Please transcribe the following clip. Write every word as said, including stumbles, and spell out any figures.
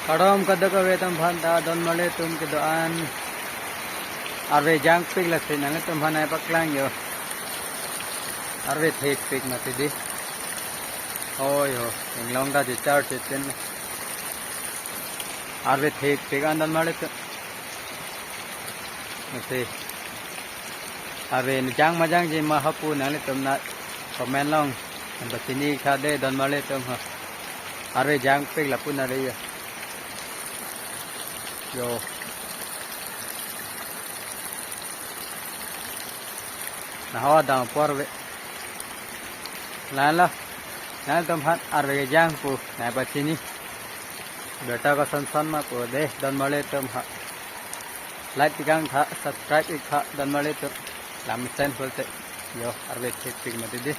Kardom kadokave atum aphan ta, don marli atum kedo-an. Arve jangpik lasi nanglitum aphan nangpaklang jo. Arve thepik mati dei. Oi ho, inglong ta chichar chitin. Arve thepik an don marli atum. Mati. Arve jang ma jangji ma hapu nanglitum nat comment along nangpachini tha dei don marli atum ho. Arve jangpik lapu na dei jo. Jo. Nahok adang apor ave. Lalo. Nanglitum aphan arve jang pu nangpachini. Beta koson son ma pu dei don marli atum ha. Like tikang tha, subscribe ik tha don marli atum. Lam sen pulote. Jo, arve thepik mati dei.